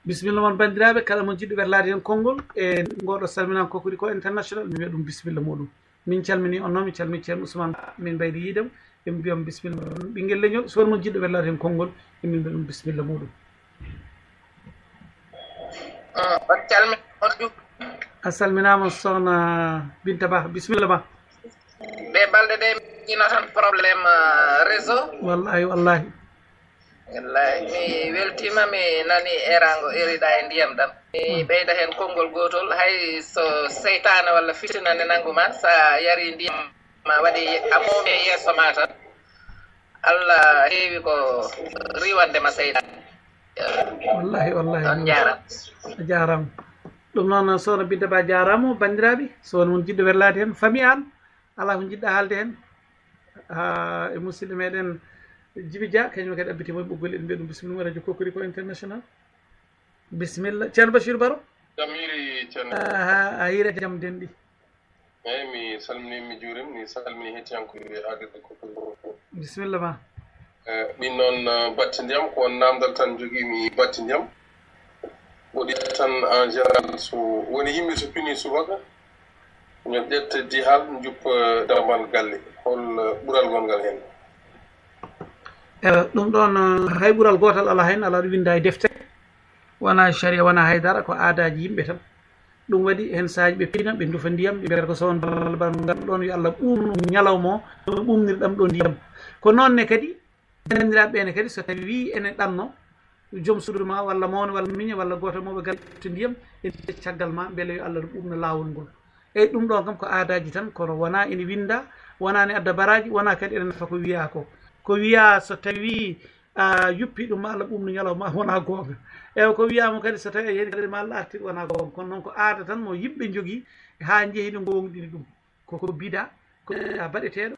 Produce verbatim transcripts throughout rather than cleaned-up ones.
Bisimilla mon, banndiraaɓe, kala mo jiɗɗo werlaade heen konngol e ngooɗo salminaama Kokoriko International, mi wiya ɗum bisimilla muɗum. Min calminii on noon, min calminii Ceerno Ousmane Ba, min mbaydi yiidem, e mbiya mo bisimilla muɗum. Ɓinngel leñol, so won mo jiɗɗo werlaade heen konngol, e min mbiya ɗum bisimilla muɗum. On calminii on Diouf. A salminaama, sohna Binta Ba, bisimilla ma. Ɗee balɗe ɗe, mi ina tan problème, euh, réseau. Wallahi, wallahi. Wallahi, mi weltiima, mi nani eeraango eeriɗa e ndiyam ɗam. Mi ɓeyda heen konngol gootol, hay so seytaane walla fitina ne nanngu ma, so a yari ndiyam ma waɗi a moomi e yeeso ma tan, Allah heewi ko riiwande ma seytaane. Wallahi, wallahi. On njaaraama. A jaaraama. Ɗum noon, sohna Binta Ba jaaraama, banndiraaɓe, so won mon jiɗɗo werlaade heen, fami aan, alaa ko jiɗɗa haalde heen. Haa e musidɗo meɗen Jibi Dia, kañum kadi abbiti mo e ɓoggol, en mbiya ɗum bisimilla mo, Radio Kokoriko International. Bisimilla. Ceerno Bachir Baro? Jam hiiri, Ceerno. Aha, a hiira jam denɗi. Eeyi, mi salminii, mi juuriima, mi salminii hettiyankooɓe haalirde Kokoriko. Bisimilla ma. Eh, min noon, eh, batti ndiyam, ko won naamndal tan njogiimi batti ndiyam. Waɗi tan en général so woni yimɓe so pinii subaka, yo ƴette dihal, njuppa damal galle. Hol, eh, ɓural gonngal heen? Eh, ɗum ɗoon, eh, hay ɓural gootal alaa heen, alaa ɗo winndaa e defte. Wonaa sharia, wonaa hay dara, ko aadaaji yimɓe tan. Ɗum waɗi heen saaji ɓe pina, ɓe ndufa ndiyam, ɓe mbiyata ko so won balbal balbal ngal ɗoon, yo Allah ɓuuɓnu ñalawma o, no ɓuuɓniri ɗam ɗo ndiyam. Ko noon ne kadi, banndiraaɓe ɓe ne kadi, so tawii ene ɗanno, joom suudu ma, walla mawɗo, walla miño, walla gooto e mawɓe galle to ndiyam, ene caggal ma, mbele yo Allah no ɓuuɓna laawol ngol. Eyi, ɗum ɗoon kam ko aadaaji tan, kono wonaa ene winndaa, wonaa ne adda baraaji, wonaa kadi ene nafa ko wiyaa ko. Ko wiyaa so tawii a yuppi ɗum, ma Allah ɓuuɓnu ñalawma, wonaa goonga. Ewa, ko wiyaama kadi, so tawii a yehi kadi, ma Allah artir, wonaa goonga. Kono noon ko aada tan mo yimɓe njogii, haa njehi ɗo ngoongɗini ɗum. Koko bida, ko bida baɗeteeɗo,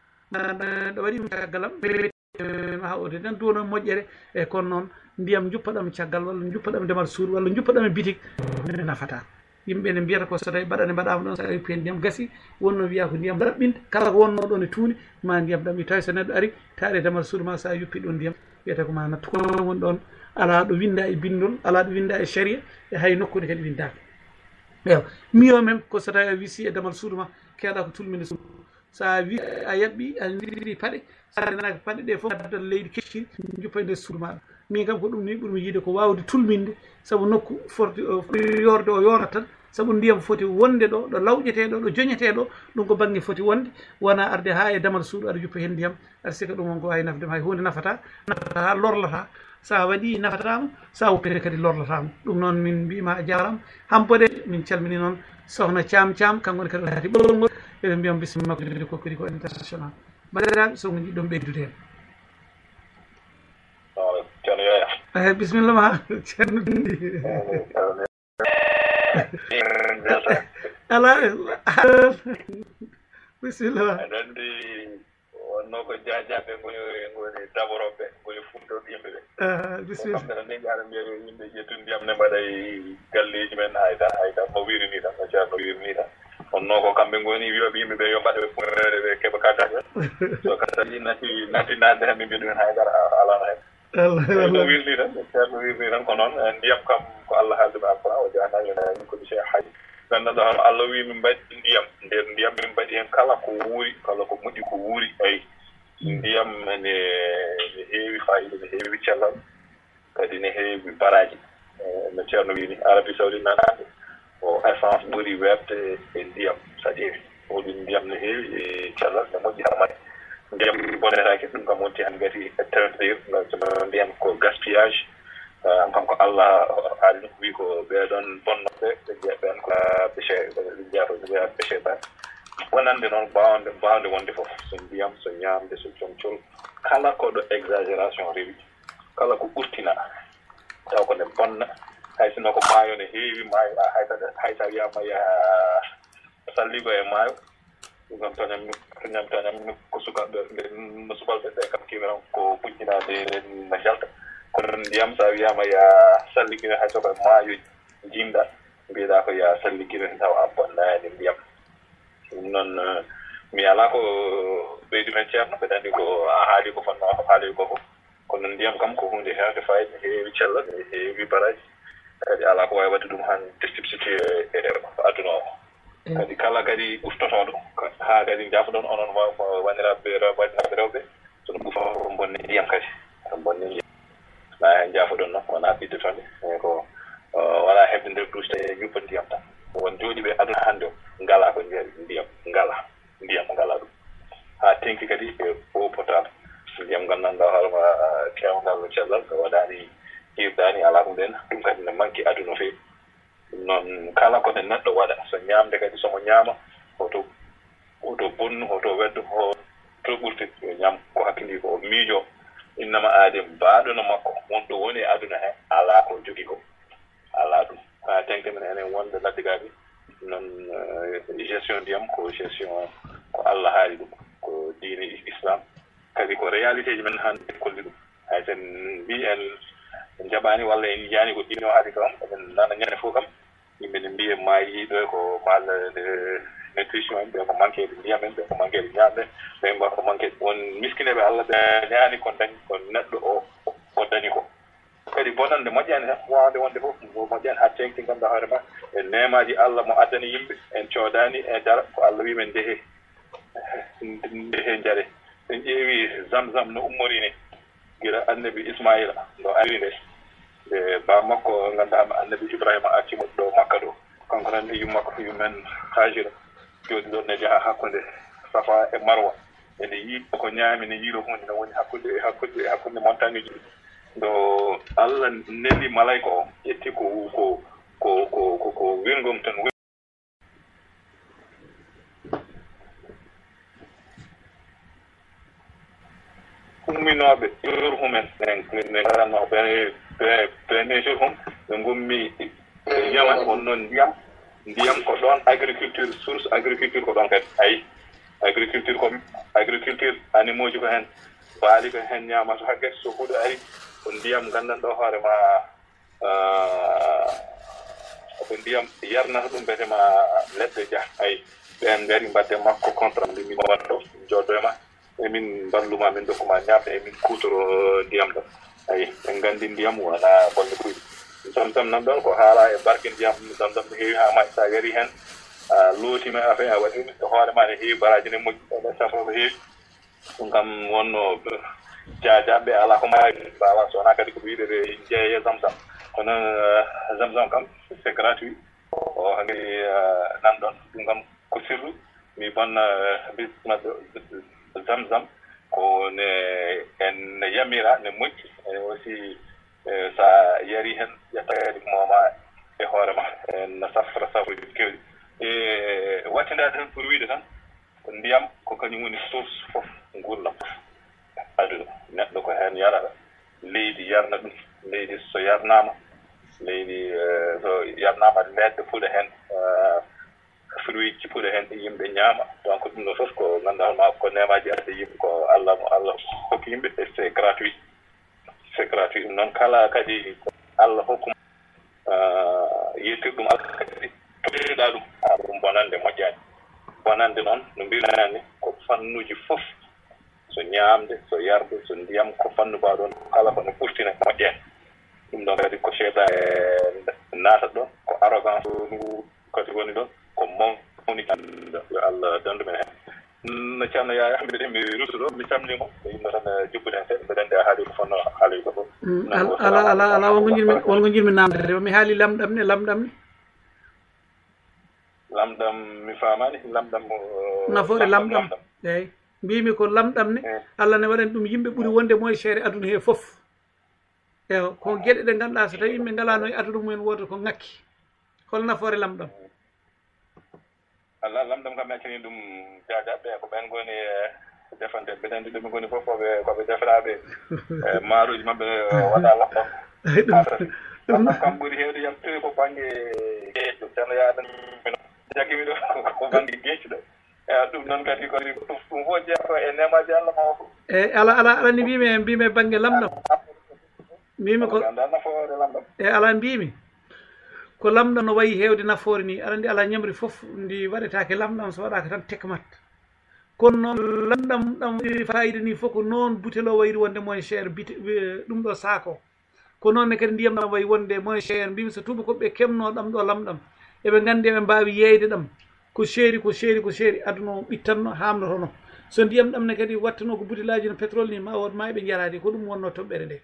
ɗo waɗi ɗum caggal am, haa o de tan duwono moƴƴere. E kono noon, ndiyam njuppa ɗam caggal, walla njuppa ɗam demal suudu, walla njuppa ɗam e bitik, ne nafata. Yimɓe ne mbiyata ko so tawii baɗane mbaɗaama ɗoon, so a yuppi heen ndiyam gasi, wonno wiyaa ko ndiyam laɓɓinde, kala ko wonno ɗoon e tuuni, ma ndiyam ɗam ittoy. So neɗɗo ari, taari e damal suudu ma, so a yuppi ɗoon ndiyam, wiyata ko ma nattu ko woni ɗoon, alaa ɗo winndaa e binndol, alaa ɗo winndaa e sharia, e hay nokkuure kadi winndaaka. Ewa, miyo même ko so tawii a wisi e damal suudu ma, keeɗa ko tulminde suudu. So a wi a yaɓɓi, a ndiri paɗe, so a renaki paɗe ɗe fof, addan leydi kecciri, njuppa e nder suudu maɗa. Min kam ko ɗum ni ɓurmi yiide, ko waawde tulminde, sabu nokku forti, o foti yoorde o yoorata tan, sabu ndiyam foti wonde ɗo, ɗo lawƴetee ɗo, ɗo joñetee ɗo, ɗum ko bannge foti wonde, wona arde haa e damal suudu aɗa juppa heen ndiyam, aɗa sika ɗum on ko waawi nafde ma, hay huunde nafata, nafata lorlata, so a waɗi nafataama, so a woppete kadi lorlataama. Ɗum noon min mbiima a jaaraama, hampode min calmini noon sohna Caam Caam, kanko ne kadi o naati ɓoggol ngol, eɗen mbiyam bisimilla makko, Kokoriko International. Banndiraaɓe, so on njiɗɗon ɓeydude heen. Ceerno Yaya. Eyi, bisimilla ma, Ceerno. Alaa, bisimilla ma. Aɗa anndi, wonno ko jaajaɓe ngoni, ngoni daborooɓe, ngoni fuɗɗooɓe yimɓe ɓe. Aha, bisimilla. Kamɓe tan nde aɗa mbiya ɓe yimɓe ƴettu ndiyam ne mbaɗa e galleeji men, hayda, hayda, no wiiri ni tan, no Ceerno wiiri ni tan. Wonno ko kamɓe ngoni wiyoɓe yimɓe ɓe yo mbaɗa ɓe fuɗɗoore ɓe keɓa kakaji. So kadi natti, natti naatde heen, ɓe mbiya ɗumen haydara alaa heen. Eyi, no wirni tan, Ceerno wirni tan ko noon, eh, ndiyam kam ko Allah haaldi e Alquraan, o jaanani en, ko Cheikh Haji. Ganduɗa hono Allah wi min mbaɗi ndiyam, nder ndiyam min mbaɗi heen kala ko wuuri, kala ko moƴƴi ko wuuri. Eyi, ndiyam ene, ene heewi faayiida, ene heewi cellal, kadi ene heewi baraaji. Eh, no Ceerno wi ni, Arabie Saoudite nanaande ko essence ɓuri weeɓde e ndiyam, so a ƴeewi. Oɗum ndiyam ne heewi e cellal, ne moƴƴi haa maayi. Ndiyam bonataake, ɗum kam wonti hannde ngati traité, ngam ndiyam ko gaspillage. Eh, kam ko Allah haali ɗum, wi ko ɓee ɗoon bonnooɓe, ɓe mbiya ɓeen ko péché, ɓe mbiya ko ɓe mbiya péché ba. Wonande noon baawde, baawde wonde fof, so ndiyam, so ñaamde, so comcol, kala ko ɗo exagération rewi, kala ko ɓurtina, taw ko ne bonna. Hay sinno ko maayo ne heewi, maayo, hay sa, hay sa wiyaama yaha salligo e maayo, ɗum kam toñam, toñam, toñam ko sukaaɓe ɓe, no subalɓe ɓe kam keewi tan ko puñcinaade no njalta. Kono ndiyam, so a wiyaama yaha salligine, hay so ko e maayo njiɗɗa, mbiɗa ko yaha salligine, taw a bonnaani ndiyam. Ɗum noon, eh, mi alaa ko ɓeydu heen, Ceerno, mbeɗa anndi ko a haali ko fotnoo ko haali ko fof. Ko Kono ndiyam kam ko huunde heewde faayiida, heewi cellal, heewi baraaji. Kadi alaa ko waawi waɗde ɗum haa substituer e aduna o. Kadi kala kadi ustotoɗo, haa kadi njaafoɗon onon wa-, wa-, wanndiraaɓe, wanndiraaɓe rewɓe, so ɗum fof ko bonni ndiyam kadi. Ko bonni ndiyam. Na en njaafoɗon noon, wonaa ɓiɗde toon de. E ko, o, wonaa heɓde nder duusi tan e ñuppa ndiyam tan. Won jooɗiiɓe aduna hannde o, ngalaa ko njiya ndiyam, ngalaa. Ndiyam ngalaa ɗum. Haa teŋti kadi e eau potable. Ndiyam nganndanɗaa hoore ma, a, keewngal no cellal, so waɗaani, hiirdaani, alaa ɗum ɗen. Ɗum kadi ne manki aduna feewi. Ɗum noon, kala ko ne neɗɗo waɗa, so ñaamde kadi, so mo ñaama, hoto, hoto bonnu, hoto weddo, hoto ɓurti, yo ñaam ko hakkindi ko, o miijo, innama aadin, baaɗo no makko, won ɗo woni e aduna he, alaa ko jogii ko, alaa ɗum. Haa teŋti men enen wonɓe ladde gaa ɗi, noon, eh, gestion ndiyam ko gestion ko Allah haali ɗum, ko diine Islam, kadi ko réalité ji men hannde kolli ɗum. Hay so en mbii en, en njaɓaani walla en njiyaani ko diine o haali kam, eɗen nana ñande fof kam, yimɓe ne mbiya maayi ɗo ko mal de nutrition en, ɓe ko manque de ndiyam en, ɓe ko manque de ñaamde, ɓe mba ko manque won miskineeɓe Allah ɓe ñaani ko dañ ko neɗɗo o, o dañi ko. Kadi bonannde moƴƴaani tan, waawde wonde fof mo-, moƴƴaani, haa teeŋti ngannduɗaa hoore ma e neemaaji Allah mo addani yimɓe, en coodaani e dara, ko Allah wi men ndehee, ndehee njaree. En ƴeewi Zamzam no ummorii ni, gila annabi Ismaila no ari nde, nde baa makko ngannduɗaa annabi Ibrahima arti mo ɗo Makka ɗo, kanko tan e yumma makko, yummen Hajira, jooɗi ɗon ne jaha hakkunde Safa e Marwa. Ene yiilo ko ñaami, ne yiilo ko woni, no woni hakkunde, e hakkunde, e hakkunde montagne uji ɗi. Ɗo Allah neli malayka o, ƴetti ko, ko, ko, ko, ko, ko wirgom tan. Umminooɓe Jurhum en, en, en, en, ɓe, ɓe, ɓe Jurhum, ɓe ngummi Yaman, on noon ndiyam, ndiyam ko ɗoon agriculture, source agriculture ko ɗoon kadi. Ayi, agriculture ko, agriculture, animaux ji ko heen, baali ko heen ñaamata, hakke so huɗo ari, ko ndiyam nganndanɗo hoore ma, ah, ko ndiyam yarnata ɗum, mbiyetee ma leɗɗe jah. Ayi, ɓeen ngari mbaɗde makko contrat, mbi min waɗa ɗo, jooɗo e ma. Emin mballu ma, min ndokku ma ñaamde, emin kuutoro ndiyam ɗam. Ayi, en nganndi ndiyam wonaa bolle kuyɗe. Zamzam nan ɗon ko haala e barke ndiyam Zamzam no heewi haa maayi. So a yari heen, a looti ma, a fay a waɗi ɗum, e hoore ma ne heewi baraaji ne moƴƴi, e safra ko heewi. Ɗum kam wonno jaajaaɓe alaa ko mbaawi mbaawa, so wonaa kadi ko ɓe wiɗe ɓe jeeye Zamzam. Kono, eh, Zamzam kam, c'est gratuit. O hankadi, eh, nan ɗon. Ɗum kam ko sirru. Mi bonna, eh, bis maɗɗo Zamzam. Ko ne, en ne yamira, ne moƴƴi. E aussi, eh, so a yari heen, ƴetta kadi ko mooma e hoore ma. En na safra safruji keewɗi. E wattindaade tan pour wiide tan, ko ndiyam, ko kañum woni source fof nguurndam fof. Aduna, neɗɗo ko heen yarata. Leydi yarna ɗum. Leydi so yarnaama, leydi, eh, so yarnaama, leɗɗe fuɗa heen, eh, fruit ji puɗa heen, yimɓe ñaama. Donc, ɗum ɗo fof ko ngannduɗaa ma ko neemaaji adde yimɓe, ko Allah mo Allah hokki yimɓe, et c'est gratuit. C'est gratuit. Ɗum noon, kala kadi ko Allah hokku, ah, yettir ɗum Allah kadi, toɗɗiɗa ɗum, ah, ɗum bonannde moƴƴaani. Bonannde noon, no mbiruɗaa ni, ko fannuuji fof, so ñaamde, so yarde, so ndiyam, ko fannu ba ɗoon, kala ko no ɓurtina moƴƴaani. Ɗum ɗoon kadi ko seytaane naata ɗo, ko arrogance ngu kadi woni ɗo, ko mawni ɗo. Yo Allah dandu men heen. No Ceerno Yaya, mbiɗa mi rusuɗo, mi samni mo, mi yinno tan, eh, jubbude heen seeɗa, mbeɗa anndi a haali ko fotno haalde ko fof. Mm, al-, ala, ala, ala, won ko njiɗmi, won ko njiɗmi namde, mi haali lamɗam ne, lamɗam ne. Lamɗam mi faamaani, lamɗam, eh, nafoore lamɗam, lamɗam. Lamɗam. Eey. Mbiymi ko lamɗam ne, eh, Allah ne waɗani ɗum yimɓe ɓuri wonde mo e seere aduna he fof. Ewa, ko geɗe ɗe ngannduɗaa so tawi yimɓe ngalaano e aduna mumen wooda ko ŋakki. Hol nafoore lamɗam? Alaa, lamɗam kam mi accanii ɗum jaajaaɓe, ko ɓeen ngoni, eh, defante. Mbeɗa anndi ɗum ngoni fof ko ɓe, ko ɓe defaraaɓe, eh, maaroji maɓɓe, eh, waɗa lamɗam. Ɗum, lamɗam kam ɓuri heewde yam tiri ko bannge geeƴo. Ceerno Yaya ɗum, jaggi mi ɗo ko bannge geeƴo ɗo. Ewa, ɗum noon kadi ko ɗum, ɗum fof jeyaa ko e neemaaji Allah ma o fof. E ala, ala, ala ni mbiymi, mbiymi e bannge lamɗam. Mbiymi ko, e ala mbiymi. Ko lamɗam no wayi heewde nafoore ni. Aɗa anndi alaa ñamri fof ndi waɗetaake lamɗam, so waɗaaka tan tekmat. Kono noon, lamɗam ɗam ɓuri fayida ni fof ko noon butel o wayri wonde moins cher, bite, eh, ɗum ɗo sac o. Ko noon ne kadi ndiyam ɗam wayi wonde moins cher. Mbimi so tuubakooɓe ɓe keɓno ɗam ɗo lamɗam, eɓe nganndi eɓe mbaawi yeeyde ɗam. Ko seeri, ko seeri, ko seeri, aduna o ɓittanno, haamnotono. So ndiyam ɗam ne kadi wattano ko butelaaji no pétrole ni, ma wood ma eɓe njaraade. Ko ɗum wonno toɓɓere nde.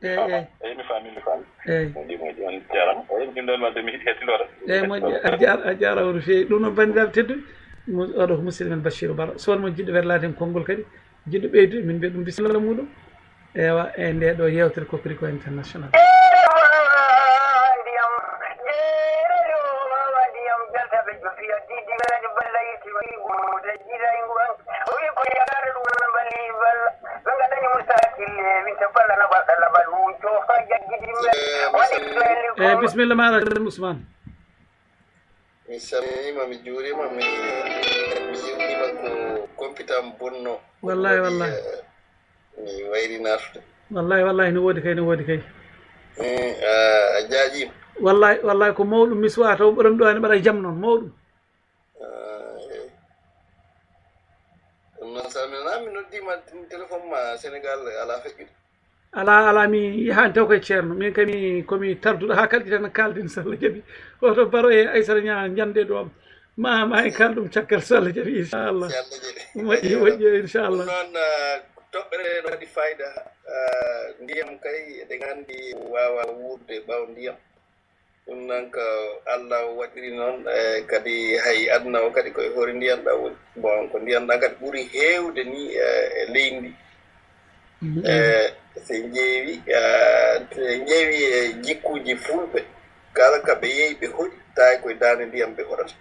Eyi, eyi. Eyi, mi faami, mi faami. Eyi. Moƴƴi, moƴƴi, on jaaraama. Eyi, ɗum ɗon wadde mi heɗi hettindoore. Eyi, moƴƴi, a jaar-, a jaaraama no feewi. Ɗum noon, banndiraaɓe tedduɓe, mo-, oɗo ko musidɗo men Bachirou Baro. So won mo jiɗɗo werlaade heen konngol kadi, jiɗɗo ɓeydude, min mbiya ɗum bisimilla muuɗum. Ewa, e nde ɗo yeewtere Kokoriko International. Ndiyam, jeere ɗo wawa ndiyam, jalta ɓe jofiya, didi ngaji balla yiti, wi mo, de jiray nguwan. O wi ko yaraare ɗum wona mbali balla. Ɓe ngaɗani mo sakille, winta balla na baɗɗa labal mum, joofa jaggidi men. Waɗi ɓe. Eyi, bisimilla ma, Ousmane. Mi salminiima, mi juuriima, mi, mi yewniima ko computer am bonno. Wallahi, wallahi. Eh, mi wayri naatude. Wallahi, wallahi, ne woodi kay, ne woodi kay. Mm, a, a jaajiima. Wallahi, wallahi, ko mawɗum mi suwaa taw mboɗon ɗo ene mbaɗa jam noon, mawɗum. Ah, eyi. Ɗum noon, salminanaa, mi noddiima téléphone ma Sénégal alaa feƴƴude. Alaa, alaa, mi yahaani taw koye ceerno. Min kay mi, ko mi tarduɗo haa kalɗi tan kaalden, so Allah jaɓi. Hoto Baro e Aysata Ñaa njande ɗo am. Ma, ma en kaal ɗum caggal, so Allah jaɓi, inchallah. Si Allah jaɓi. Moƴƴi, moƴƴi, inchallah. Ɗum noon, ah, toɓɓere no waɗi fayida. Ah, ndiyam kay, eɗen nganndi waawa wuurde ɓaawo ndiyam. Ɗum noon ko Allah waɗiri noon, e kadi hay aduna o kadi koye hoore ndiyan ɗam woni. Bon, ko ndiyan ɗam kadi ɓuri heewde ni, e, e leydi ndi. Mhm. E, so en ƴeewi, e, so en ƴeewi e jikkuuji fulɓe, kala ka ɓe yehi ɓe hoɗi, tawi koye daande ndiyam ɓe hoɗata.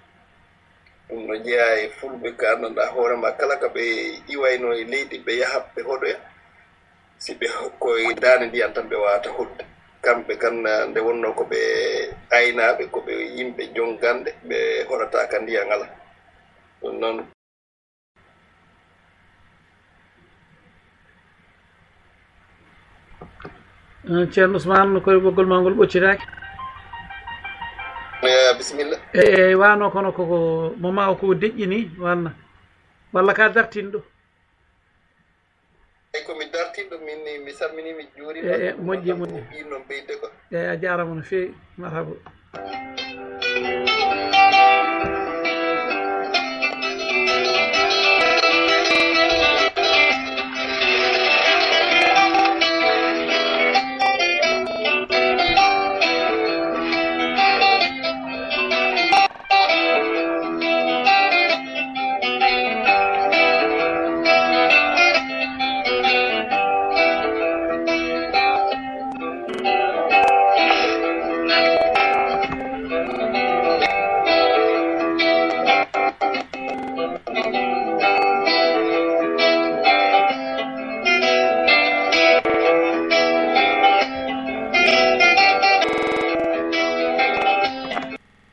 Ɗum no jeyaa e fulɓe ka anndanɗaa hoore ma, kala ka ɓe iwayno e leydi, ɓe yaha ɓe hoɗoya. Si ɓe ho-, koye daande ndiyan tan ɓe wawata hoɗde. Kamɓe kan, eh, nde wonnoo ko ɓe aynaaɓe, ko ɓe yimɓe jonganɗe, ɓe hoɗata ka ndiyan alaa. Ɗum noon. Eh, Ceerno Ousmane, koye ɓoggol ma ngol ɓoccitaaki. Eh, bisimilla. Eyi, wano kono koko mo ma o ko deƴƴini wanna. Walla ka dartinɗo. Eyi, ko mi dartinɗo, min ni, mi salminii, mi juuriima. E, e, moƴƴi, moƴƴi. Ɗum noon ɓeyde ko. Eyi, a jaaraama no feewi. Marhaba.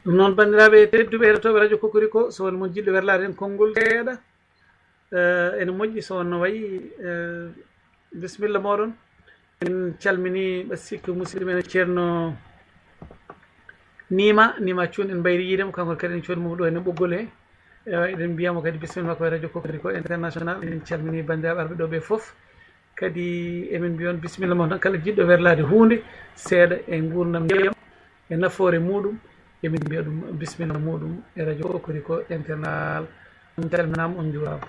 Ɗum noon, banndiraaɓe tedduɓe heɗotooɓe Radio Kokoriko, so won mon jiɗɗo werlaade heen konngol seeɗa, eh, ene moƴƴi, so wonno wayi, eh, bisimilla mooɗon. En calminii ɓe sikki musidɗo men Ceerno Nima, Nima Cuun, en mbayri yiide mo, kanko kadi en coodi mo ɗo heen e ɓoggol he. Ewa, eɗen mbiya mo kadi bisimilla makko e Radio Kokoriko International. En calminii banndiraaɓe arɓe ɗo ɓe fof. Kadi emin mbiya on bisimilla mon tan, kala jiɗɗo werlaade huunde seeɗa e nguurndam ndiyam, e nafoore muuɗum, emin mbiya ɗum bisimilla muuɗum e Radio Kokoriko International. On calminaama, on njuuraama.